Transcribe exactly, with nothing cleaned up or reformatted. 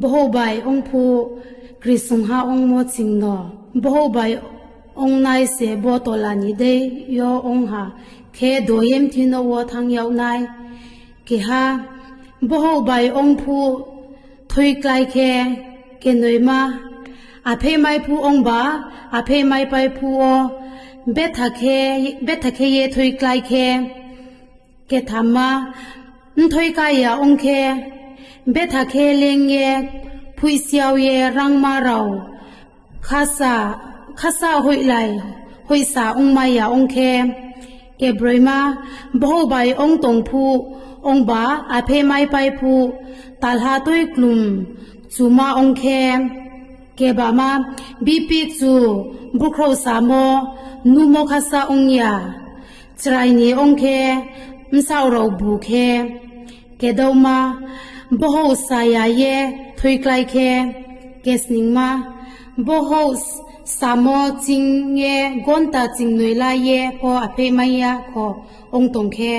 Bohouh bai ong phuh, krisungha ongmo ching no. Bohouh bai ongnai se bo tola ni deing yo ong ha khe, do ye mthi no wo thanng yag nai. Keha, bohouh bai ong phuh thoiklái khe. Kenoima, apheihmai phuh ongba, apheihmaipai phuh wo betha khe, betha khe ye thoiklái khe. Kethamma, mthoika ya ong khe, betha khe leing ye, phoihsiao ye rangma rao khasa, khasa hoihlai, hoihsa ongmai ya ong khe. Kebroima, bohouh bai ong tong phuh, ongba apheihmaipai phuh, talha tuiklum chuma ong khe. Kebama, biphi kchu, bkhrouh samo, nuhmo khasa ong ya, chrai ni ong khe, bsaoh rao bu khe. Kedaoma, bohouh sa ya ye thoiklái khe. Kesningma, bohouh samo ching ye gonta chingnoi la ye pho apheihmai ya kho ong tong khe.